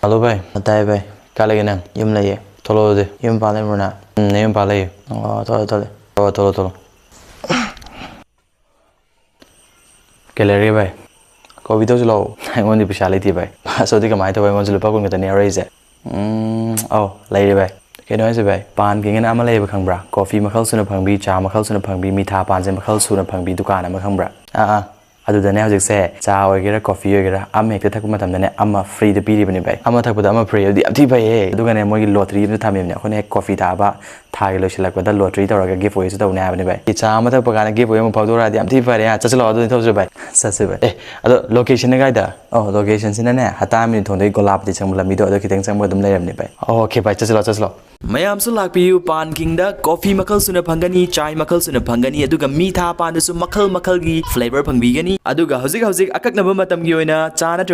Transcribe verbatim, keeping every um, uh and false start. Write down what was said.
Hello ꯚꯥꯏ꯫ ꯇꯥꯏ ꯚꯥꯏ꯫ ꯀꯥꯏ ꯂꯩꯒꯦ ꯅꯪ? ꯌꯨꯝ ꯂꯩꯌꯦ꯫ ꯊꯣꯛꯂꯛꯑꯣ ꯑꯗꯨꯗꯤ꯫ ꯌꯨꯝ ꯄꯥꯟ ꯂꯩꯕ꯭ꯔꯣ ꯅꯪ? ꯎꯝ, ꯅꯌꯨꯝ ꯄꯥꯟ ꯂꯩꯌꯦ꯫ ꯑꯣ, ꯊꯣꯛꯂꯛꯑꯣ, ꯊꯣꯛꯂꯛꯑꯣ꯫ ꯊꯣꯛꯂꯛꯑꯣ, ꯊꯣꯛꯂꯛꯑꯣ, ꯊꯣꯛꯂꯛꯑꯣ꯫ ꯀꯩ ꯂꯩꯔꯒꯦ ꯚꯥꯏ? ꯀꯣꯐꯤ ꯊꯛꯎꯁꯤ ꯂꯥꯛꯑꯣ꯫ ꯑꯩꯉꯣꯟꯗꯤ ꯄꯩꯁꯥ ꯂꯩꯇꯦ ꯚꯥꯏ꯫ ꯑꯁ, ꯑꯗꯨꯗꯤ ꯀꯃꯥꯏꯅ ꯇꯧꯕ? ꯑꯩꯉꯣꯟꯗꯁꯨ ꯂꯨꯄꯥ ꯀꯨꯟ ꯈꯛꯇꯅꯦ ꯌꯥꯎꯔꯛꯏꯁꯦ꯫ ꯎꯝ, ꯑꯧ, ꯂꯩꯔꯦ ꯚꯥꯏ꯫ ꯀꯩꯅꯣ ꯍꯥꯏꯁꯦ ꯚꯥꯏ? ꯄꯥꯟ ꯀꯤꯡ ꯑꯅ ꯑꯃ ꯂꯩꯌꯦꯕ, ꯈꯪꯕ꯭ꯔꯥ? ꯀꯣꯐꯤ ꯃꯈꯜ ꯁꯨꯅ ꯐꯪꯕꯤ, ꯆꯥ ꯃꯈꯜ ꯁꯨꯅ ꯐꯪꯕꯤ, ꯃꯤꯊꯥ ꯄꯥꯟꯁꯦ ꯃꯈꯜ ꯁꯨꯅ ꯐꯪꯕꯤ ꯗꯨꯀꯥꯟ ꯑꯃ, ꯈꯪꯕ꯭ꯔꯥ? ꯑꯥ, ꯑꯥ꯫ ꯑꯗꯨꯗꯅꯦ ꯍꯧꯖꯤꯛꯁꯦ ꯆꯥ ꯑꯣꯏꯒꯦꯔꯥ, ꯀꯣꯐꯤ ꯑꯣꯏꯒꯦꯔꯥ, ꯑꯃ ꯍꯦꯛꯇ ꯊꯛꯄ ꯃꯇꯝꯗꯅꯦ ꯑꯃ ꯐ꯭ꯔꯤꯗ ꯄꯤꯔꯤꯕꯅꯦ ꯚꯥꯏ꯫ ꯑꯃ ꯊꯛꯄꯗ ꯑꯃ ꯐ꯭ꯔꯤ, ꯑꯗꯨꯗꯤ ꯌꯥꯝ ꯊꯤ ꯐꯩꯌꯦ꯫ ꯑꯗꯨꯒꯅꯦ, ꯃꯣꯏꯒꯤ ꯂꯣꯇ꯭ꯔꯤ ꯑꯃꯁꯨ ꯊꯝꯃꯤꯕꯅꯦ꯫ ꯑꯩꯈꯣꯏꯅ ꯍꯦꯛ ꯀꯣꯐꯤ ꯊꯛꯑꯕ, ꯊꯥꯒꯤ ꯂꯣꯏꯁꯤꯜꯂꯛꯄꯗ ꯂꯣꯇ꯭ꯔꯤ ꯇꯧꯔꯒ ꯒꯤꯐ ꯑꯣꯏꯁꯨ ꯇꯧꯅꯤ ꯍꯥꯏꯕꯅꯦ ꯚꯥꯏ꯫ ꯆꯥ ꯑꯃ ꯊꯛꯄ ꯀꯥꯟꯗ ꯒꯤꯐ ꯑꯣꯏ ꯑꯃ ꯐꯥꯎꯗꯣꯔꯛꯑꯗꯤ ꯌꯥꯝ ꯊꯤ ꯐꯔꯦ꯫ ꯑꯥ, ꯆꯠꯁꯤ ꯂꯥꯛꯑꯣ, ꯑꯗꯨꯗꯤ ꯊꯛꯎꯁꯤ ꯚꯥꯏ꯫ ꯆꯠꯁꯤ ꯚꯥꯏ꯫ ꯑꯦ, ꯑꯗꯣ ꯂꯣꯀꯦꯁꯟꯅ ꯀꯥꯏꯗ? ꯑꯣ, ꯂꯣꯀꯦꯁꯟꯁꯤꯅꯅꯦ, ꯍꯇꯥꯃꯤꯅꯤ ꯊꯣꯡꯗꯒꯤ ꯒꯣꯂꯥꯄꯇꯤ ꯆꯪꯕ ꯂꯝꯕꯤꯗꯣ, ꯑꯗꯣ ꯈꯤꯇꯪ ꯆꯪꯕ ꯑꯗꯨꯝ ꯂꯩꯔꯝꯅꯦ ꯚꯥꯏ꯫ ꯑꯣꯀꯦ ꯚꯥꯏ, ꯆꯠꯁꯤ ꯂꯥꯛꯑꯣ, ꯆꯠꯁꯤ ꯂꯥꯛꯑꯣ꯫ ꯃꯌꯥꯝꯁꯨ ꯂꯥꯛꯄꯤꯌꯨ, ꯄꯥꯟ ꯀꯤꯡꯗ ꯀꯣꯐꯤ ꯃꯈꯜ ꯁꯨꯅ ꯐꯪꯒꯅꯤ, ꯆꯥꯏ ꯃꯈꯜ ꯁꯨꯅ ꯐꯪꯒꯅꯤ, ꯑꯗꯨꯒ ꯃꯤꯊꯥ ꯄꯥꯟꯗꯁꯨ ꯃꯈꯜ ꯃꯈꯜꯒꯤ ꯐ꯭ꯂꯦꯚꯔ ꯐꯪꯕꯤꯒꯅꯤ꯫ ꯑꯗꯨꯒ ꯍꯧꯖꯤꯛ ꯍꯧꯖꯤꯛ ꯑꯀꯛꯅꯕ ꯃꯇꯝꯒꯤ ꯑꯣꯏꯅ ꯆꯥ ꯅꯠꯇ꯭ꯔꯒ